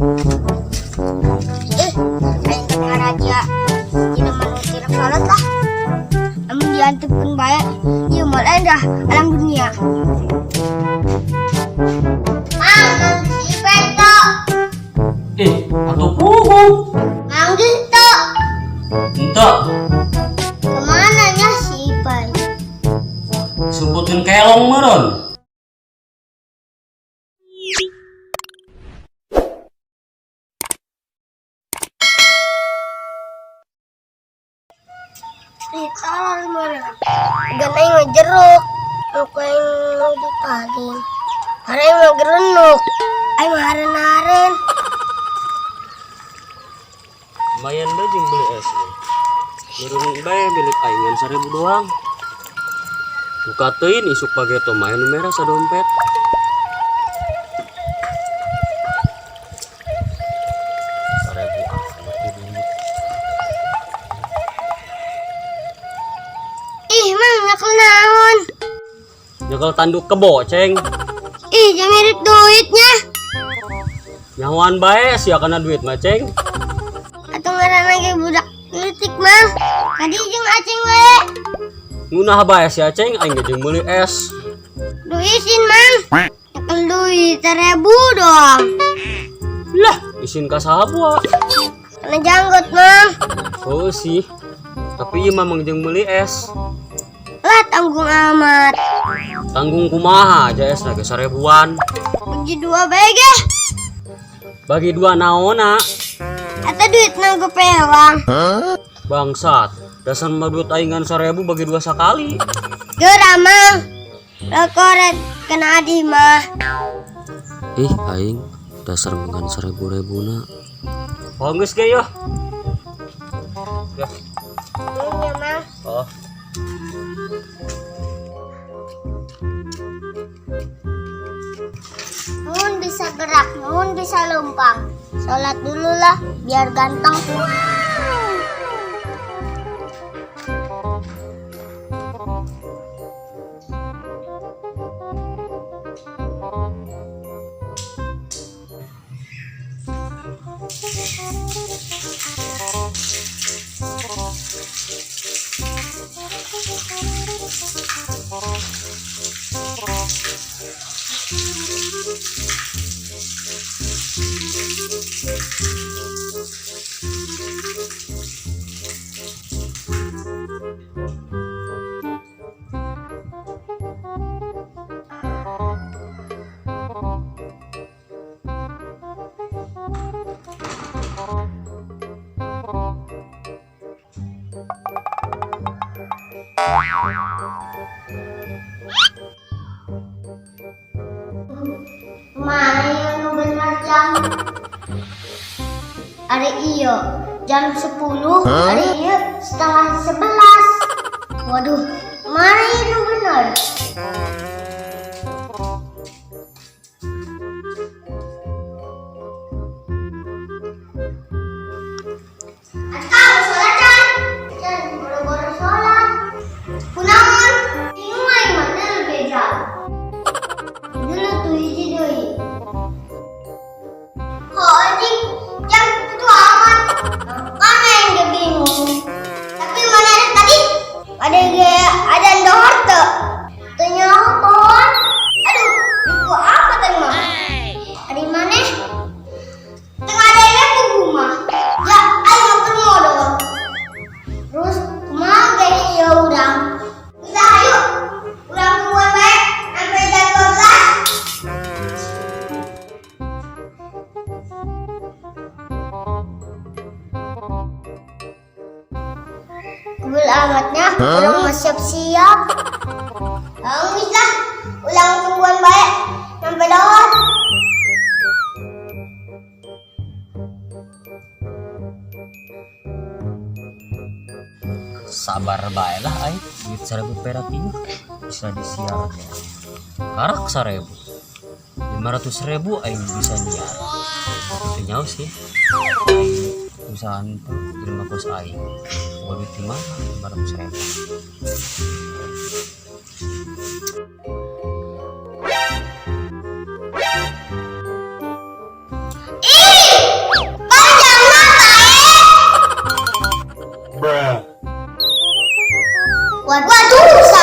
Eh, aing teh ngaraja jelema nu tidak salat lah. Amun diantepkeun bae, ieu moal dah alam dunia. Mang, manggis Ipen tok. Eh, atuh pugu. Manggis tok. Ente, Kemana nya si Ipen? Sumputkeun kelong meureun. Ditolol meureun. Gan aing mah jeruk. Nu ku aing nu dipaling. Hari aing mah gerenuk. Aing mah haren-haren. Lumayan bae jeung beli es. Meureun bae milik aing ngan 1000 doang. Buka teuing isuk pageto mah nu merah sadompet. 1000 amat di duit. Ih, Mang, nyekel naon? Nyekel tanduk kebo, Ceng. Ih, jangan mirip duitnya. Nyahoan bae sia kana duit mah, Ceng. Atau ngaranna ge budak leutik, Mang. Kadi jeung aceng we. Ngunah bae sia, Ceng, aing ge jeung meuli es. Duh isin, Mang. Nyekel duit 1000 doang. Lah, isin ka saha buah? Kena janggut, Mang. Oh sih. Tapi ieu mah mang jeung meuli es. Lah, tanggung amat. Tanggung kumaha aja es lagi 1000-an. Bagi dua bae ge. Bagi dua naona? Atau duit nang pewang. Bangsat. Dasar mah duit aing ngan 1000 bagi dua sakali. Geura, Mang. Rekoret kena adi mah. Ih, aing dasar ngan 1000 rebuna. Oh, geus ge yo. Ya. Iya, Mang. Oh. Mun bisa gerak, mun bisa lempang. Sholat dulu lah, biar ganteng. Mana yang bener jam? Hari iyo jam 10, hari iyo 10:30. Waduh, mana yang bener? Atau sholat can? Can, boro-boro sholat. Kunaon? Bingung aing mana lebih jauh. Dulu tuh hiji deui. Oh, anjing, jam itu amat. Mana yang dia bingung? Tapi mana ada tadi? Ada ge ada dohor tuh. Tanya pohon. Aduh, itu apa tadi mah? Ada mana? Tengah ada yang rumah. Ya, ayo ke rumah dong. Terus kumaha ge ya urang? Bisa ayo. Urang keluar bae sampai jam 12. Kebel amatnya, urang mah siap-siap. Nangis lah, ulang tungguan baik sampai dahar. Sabar bae lah aing, duit 1000 perak ini bisa disiar ya. Karak 1000. 500.000 aing bisa nyiar. Itu nyaho sih. Aing usahaan tuh jelema kos aing. Boga duit di mana 500.000. Ih, Waduh.